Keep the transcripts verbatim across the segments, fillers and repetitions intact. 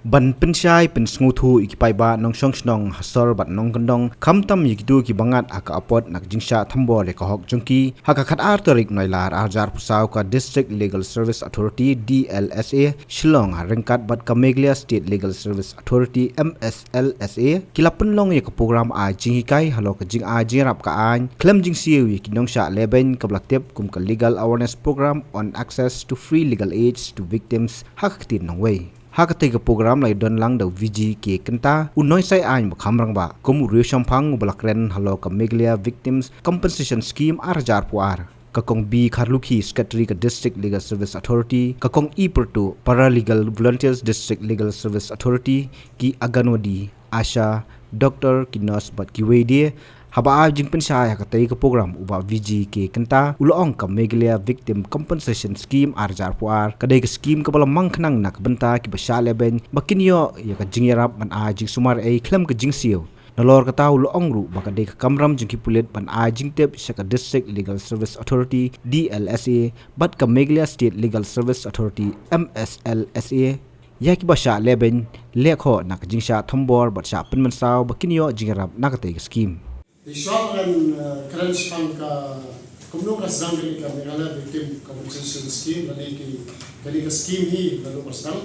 Ban pynshai pynsngewthuh ïa ki paidbah nongshong shnong ha sor bad nongkyndong, khamtam ïa kito kiba ngat ha ka apot na ka jingshah thombor ïa ka hok jong ki, ha ka khatar tarik Nailar arhajar arphew saw ka District Legal Service Authority, D L S A, Shillong ha ryngkat bad ka Meghalaya State Legal Service Authority, M S L S A, ki la pynlong ïa ka program ai jinghikai halor ka jingai jingïarap ka aiñ khlem jingsiew ïa ki nongshah lehbeiñ, kaba la tip kum ka Legal Awareness Program on Access to Free Legal Aid to Victims ha ka ktien nongwei. Ha katei ka program la ïadon lang da u V G K Kynta, u nongsai aiñ ba kham rangbah, kum u riewshemphang uba la kren halor ka Meghalaya Victims Compensation Scheme arhajar arphew ar. Ka Kong B Kharlukhi, Secretary ka District Legal Service Authority, ka Kong E Pyrtuh, Paralegal Volunteers, District Legal Service Authority, ki Anganwadi, ASHA, doctor, ki nurse bad kiwei de. Haba ai jingpynshai ha katei ka program, u Bah V G K Kynta u la ong ka Meghalaya Victim Compensation Scheme arhajar arphew ar ka dei ka scheme kaba la mang khnang na ka bynta kiba shah lehbeiñ ba kin ïoh ïa ka jingïarap ban ai jingsumar ei khlem ka jingsiew. Nalor kata u la ong ruh ba ka dei ka kamram jong ki pulit ban ai jingtip sha ka District Legal Service Authority, D L S A, bad ka Meghalaya State Legal Service Authority, M S L S A, ïa kiba shah lehbeiñ, lehkhoh na ka jingshah thombor bad shah pynmynsaw ba kin ïoh jingïarap na katei ka scheme. Te shuwa ba ngan, eh, kren shaphang ka kumno ka sdang kane ka Meghalaya Victim Compensation Scheme, lane ki, kane ka scheme hi naduh ba sdang.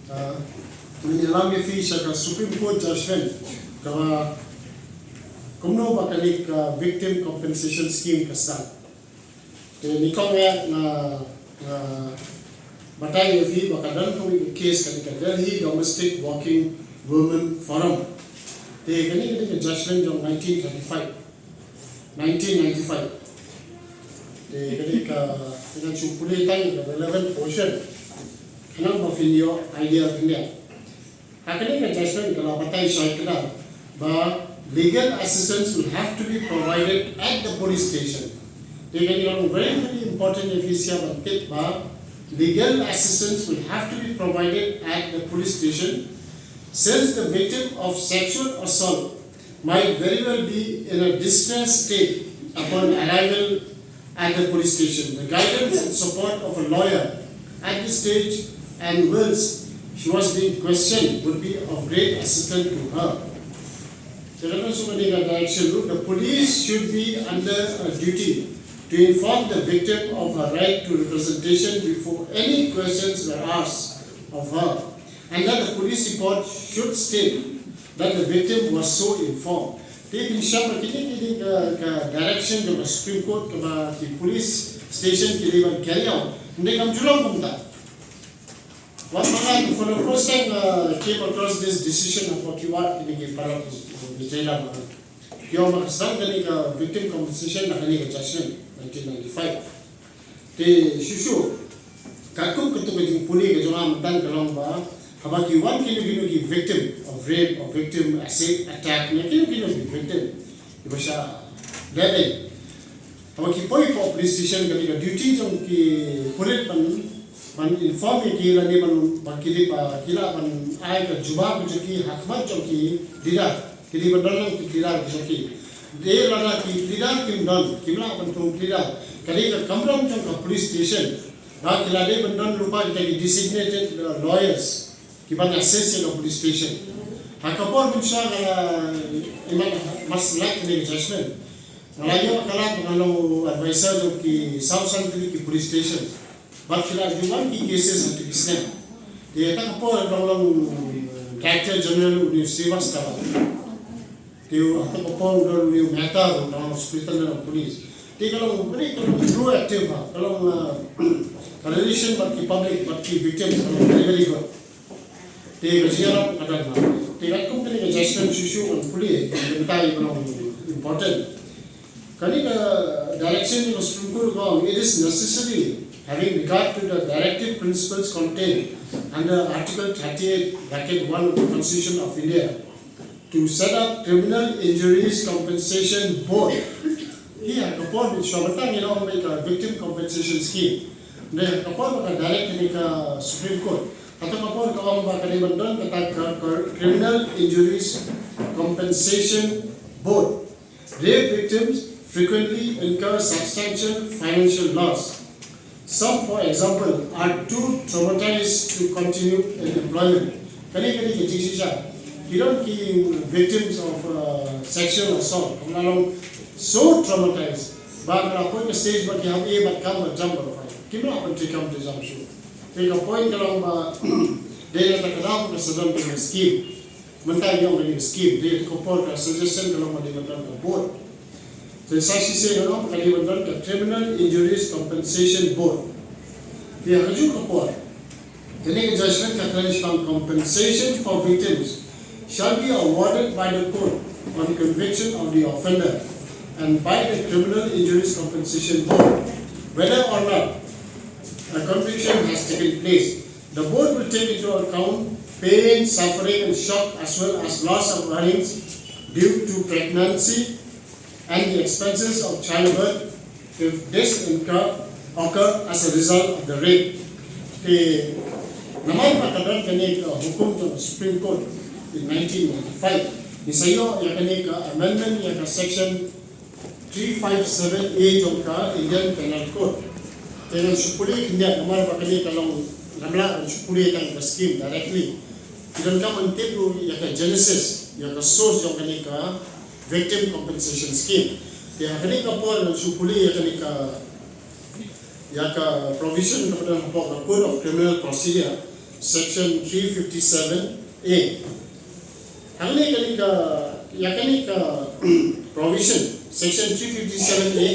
Eh, ngan ïalam ïa phi sha ka Supreme Court judgment kaba kumno ba kane ka Victim Compensation Scheme ka sdang. Te nyngkong eh nga, nga batai ïa phi ba ka don kawei ka case, kane ka Delhi Domestic Working Women Forum. Te kane ka dei ka judgment jong nineteen thirty-five, nineteen ninety-five. Te kane ka, ka ngan shu pule tang ka relevant portion khnang ba phin ïoh idea khyndiat. Ha kane ka judgment ka la batai shai kdar ba legal assistance will have to be provided at the police station. Te kane ka long very, very important ïa phi sha ban tip ba legal assistance will have to be provided at the police station, since the victim of sexual assault might very well be in a distressed state upon arrival at the police station. The guidance and support of a lawyer at this stage and whilst she was being questioned would be of great assistance to her. Second, also, the direction, the police should be under a duty to inform the victim of her right to representation before any questions were asked of her, and that the police report should state that the victim was so informed. Te phin shem ba kine ki dei ka, ka direction jong ka Supreme Court kaba ki police station ki dei ban carry out. Hynrei kam ju long kumta. Wat la for the first time, uh, came across this decision of what you are, kine ki para, uh, ki ong ba ka sdang kane ka victim compensation na kane ka judgment nineteen ninety-five. Te shuh shuh, katkum katto ka jingpule ka jong nga mynta ka long ba haba ki wan kino kino ki victim of rape, of victim acid attack, ne kino kino ki victim kiba shah lehbeiñ, haba ki poi hapoh police station, ka dei ka duty jong ki pulit ban, ban inform ïa ki lane ban, ban ki dei ba ki lah ban ai ka jubab jong ki ha khmat jong ki leader. Ki dei ban don lang ki leader ki jong ki. Te lada ki leader kim don, kim lah ban thung leader, ka dei ka kamram jong ka police station ba ki la dei ban don lypa kita ki designated, uh, lawyers ki ban assist ïa ka police station. Ha ka por mynshuwa nga la, i man, mas lait kane ka judgment, nga la ïoh ka lad ba nga long advisor jong ki saw san tylli ki police station. Bad ki la ju wan ki cases ha ki snem. Te ha ka por nga long Director General u dei u Srivastava. Te ha ka por u dei u Mehta, u dei u Superintendent of Police. Te ka long, ka long proactive, ha ka long, uh, ka relation bad ki public, bad ki victims ka long very, very good. Te ka jingïarap ka don. Te katkum kane ka judgment shuh shuh ngan pule, ka dei ka long important. Kane ka direction jong ka Supreme Court ka ong, it is necessary, having regard to the directive principles contained under Article thirty-eight, bracket one of the Constitution of India, to set up Criminal Injuries Compensation Board. Ïa, ka por mynshuwa mynta ngi la ong ba ka Victim Compensation Scheme. Hynrei ka por ba ka direct kane ka Supreme Court, hato ka por ka ong ba ka dei ban don kata ka, ka Criminal Injuries Compensation Board. Rape victims frequently incur substantial financial loss. Some, for example, are too traumatized to continue in employment. Kane kane ka jingshisha ki don ki victims of uh, sexual assault, ka la long so traumatized ba ka la poi ka stage ba ki hap ïa bad kam bad jam bad phai, kim lah ban trei kam trei jam shuh. Te ka point ka long ba dei na kata ka daw ka sa don ka scheme. Mynta ïa kane ka scheme, dei ka por ka suggestion ka long ba dei ban don ka board. Te sa shisha ka long ka dei ban don ka Criminal Injuries Compensation Board. Te ha kajuh ka por kane ka judgment ka kren shaphang compensation for victims shall be awarded by the court on conviction of the offender and by the Criminal Injuries Compensation Board, whether or not a conviction has taken place. The board will take into account pain, suffering, and shock, as well as loss of earnings due to pregnancy and the expenses of childbirth if this incur, occur as a result of the rape. Te namar ba ka don kane ka hukum jong Supreme Court in nineteen ninety-five, ngi sa ïoh ïa kane ka amendment ïa ka section three five seven A jong ka Indian Penal Code. Te ngan shu pule khyndiat namar ba kane ka long, ngam lah ban shu pule tang ka scheme directly. Ki donkam ban tip ruh ïa ka genesis, ïa ka source jong kane ka Victim Compensation Scheme. Te ha kane ka por ngan shu pule ïa kane ka, ïa ka provision kaba don hapoh ka Code of Criminal Procedure, section three fifty-seven A. Hangne kane ka, ïa kane ka provision, section three fifty-seven A,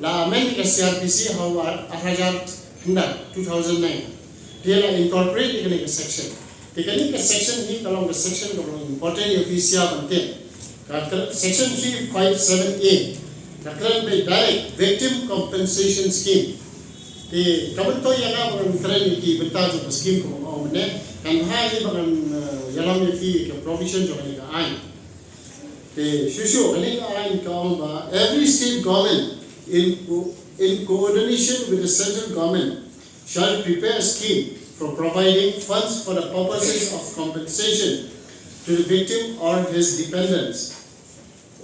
la amend ka C R P C ha u ar hajar khyndai, two thousand nine. Te la incorporate ïa kane ka section. Te kane ka section hi ka long ka section kaba long important ïa phi sha ban tip. Ka, ka section three five seven A ka kren beit direct Victim Compensation Scheme. Te ka ban to ïa nga ba ngan kren ïa ki bynta jong ka scheme kaba nga ong mynne, kan bha hi ba ngan, eh, ïalam ïa phi ïa ka provision jong kane ka aiñ. Te shuh shuh kane ka aiñ ka ong ba every state government in co-, in coordination with the central government shall prepare a scheme for providing funds for the purposes of compensation to the victim or his dependents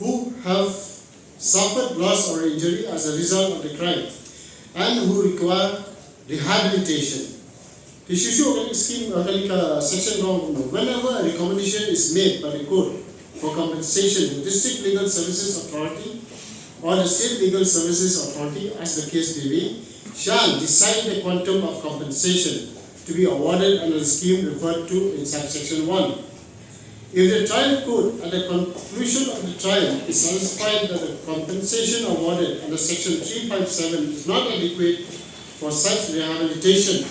who have suffered loss or injury as a result of the crime and who require rehabilitation. Te shuh shuh kane ka scheme, uh, kane ka section ka ong, whenever a recommendation is made by the court for compensation, the District Legal Services Authority or the State Legal Services Authority, as the case may be, shall decide the quantum of compensation to be awarded under the scheme referred to in subsection one. If the trial court at the conclusion of the trial is satisfied that the compensation awarded under section three five seven is not adequate for such rehabilitation,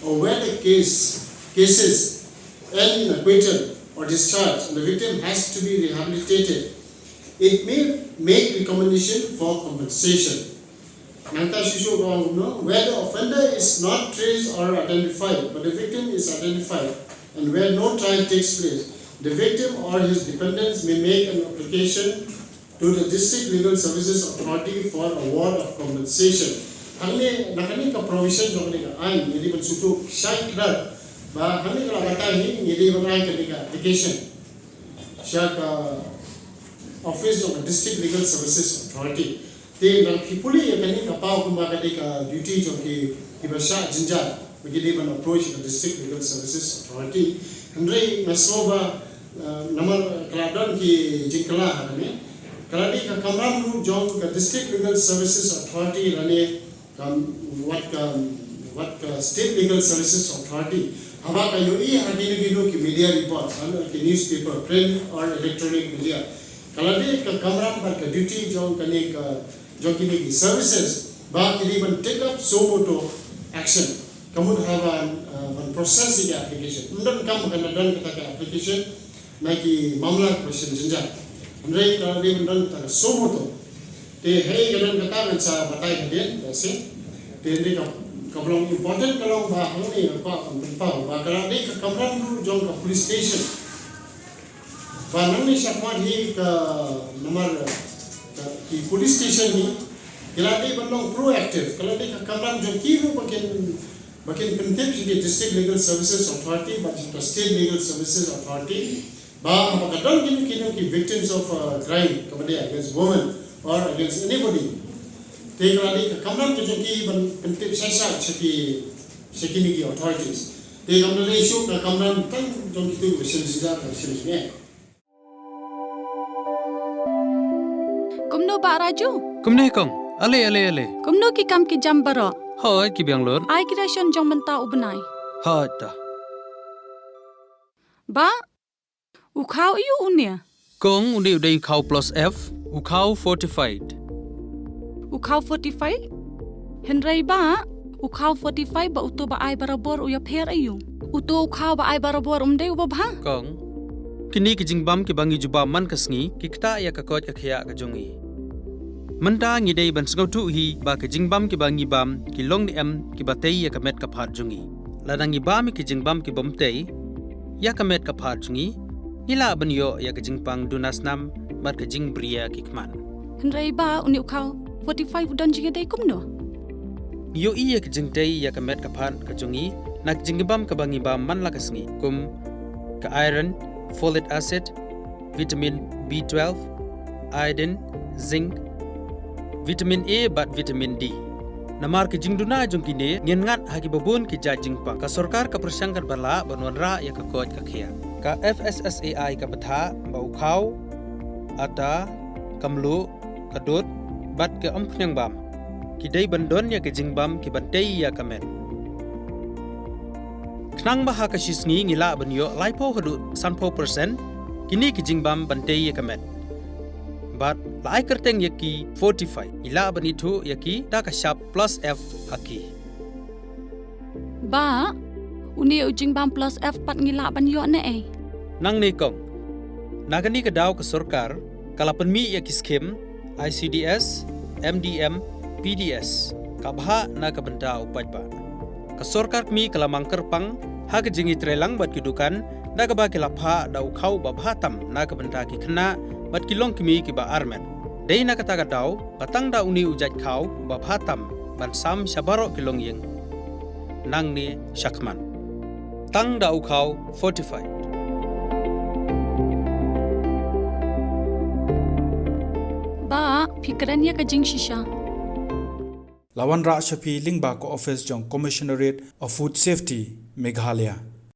or where the case, cases end in acquittal or discharge and the victim has to be rehabilitated, it may make recommendation for compensation. Nangta shuh shuh ka ong kumno, where the offender is not traced or identified, but the victim is identified, and where no trial takes place, the victim or his dependents may make an application to the District Legal Services Authority for award of compensation. Hangne, na kane ka provision jong kane ka aiñ, ngi dei ban sngewthuh shai kdar ba hangne ka la batai hi, ngi dei ban ai kane ka application sha ka office jong ka District Legal Services Authority. Te nang phi pule ïa kane ka paw kumba ka dei ka duty jong ki, kiba shah jynjar ba ki dei ban approach ka District Legal Services Authority. Hynrei nga sngew ba, eh, namar ka la don ki jingkylla ha kane, ka la dei ka kamram ruh jong ka District Legal Services Authority lane ka, wat ka, wat ka State Legal Services Authority, haba ka ïohi ha kino kino ki media reports, ha ki newspaper, print or electronic media, ka la dei ka kamram bad ka duty jong kane ka, jong kine ki services ba ki dei ban take up suo motu action. Ka mut haba, uh, ban process ïa ka application. Ym don kam ba kan da don kata ka application na ki mamla kiba shem jynjar. Hynrei ka dei ban don kata ka suo motu. Te hei ka don kata ngan sa batai hadien, da se. Te hynrei ka, kaba long important ka long ba hangne nga kwah ban pynpaw ba ka la dei ka kamram ruh jong ka police station. Ba nangne shakhmat hi ka namar ka, ki police station hi ki la dei ban long proactive, ka la dei ka kamram jong ki ruh ba kin, ba kin pyntip sha ki District Legal Services Authority bad sha ka State Legal Services Authority ba haba ka don kino kino ki victims of, uh, crime kaba dei against women or against anybody, te ka la dei ka kamram ka jong ki ban pyntip shai shai sha ki, sha kine ki authorities. Te kam da dei shuh ka kamram tang jong kito kiba shem jingjar, kiba shem jingeh. Kumno Bah Raju? Kumne kong. Ale, ale, ale. Kumno ki kam ki jam baroh? Hooid, ki biang lut. Ai ki ration jong mynta u bnai. Hooid ta. Bah, u khaw aiu une? Kong, une u dei u khaw plus F, u khaw fortified. U khaw fortified? Hynrei Bah, u khaw fortified bad uto ba ai barabor u ïapher aiu? Uto u khaw ba ai barabor um dei uba bha? Kong, kine ki jingbam kiba ngi jubab man ka sngi ki ktah ïa ka koit ka khiah ka jong ngi. Mynta ngi dei ban sngewthuh hi ba ki jingbam kiba ngi bam ki long ne em kiba tei ïa ka met ka phad jong ngi. Lada ngi bam ïa ki jingbam kibym tei ïa ka met ka phad jong ngi, ngi lah ban ïoh ïa ka jingpang duna snam bad ka jingbriew ki khmat. Hynrei Bah, une u khaw fortified u don jingïadei kumno? Ngi ïohi ïa ka jingtei ïa ka met ka phad ka jong ngi na ka jingbam kaba ngi bam man la ka sngi, kum ka iron, folic acid, vitamin B twelve, iodine, zinc, vitamin A bad vitamin D. Namar ka jingduna jong kine, ngin ngat ha kiba bun ki jait jingpang. Ka sorkar ka pyrshang katba lah ban wanrah ïa ka koit ka khiah. Ka F S S A I ka bthah ba u khaw, ata, ka mluh, ka dud bad ka umphniang bam ki dei ban don ïa ka jingbam kiban tei ïa ka met. Khnang ba ha ka shi sngi ngi lah ban ïoh laiphew haduh sanphew percent kine ki jingbam ban tei ïa ka met. Bad la ai kyrteng ïa ki fortified, ngi lah ban ithuh ïa ki da ka shap plus F ha ki. Bah, une u jingbam plus F pat ngi lah ban ïoh ne ei? Nangne kong. Na kane ka daw ka sorkar ka la pynmih ïa ki skim I C D S, M D M, P D S, ka bhah na ka bynta u paidbah. Ka sorkar kmie ka la mang kyrpang ha ka jingïatreilang bad ki dukan da kaba ki la phah da u khaw uba bha tam na ka bynta ki khynnah bad ki longkmie kiba armet. Dei na kata ka daw ba tang da une u jait khaw uba bha tam ban sam sha baroh ki longïing nangne shakhmat. Tang da u khaw fortified. Bah, phi kren ïa ka jingshisha. La wanrah sha phi lyngba ka office jong Commissionerate of Food Safety, Meghalaya.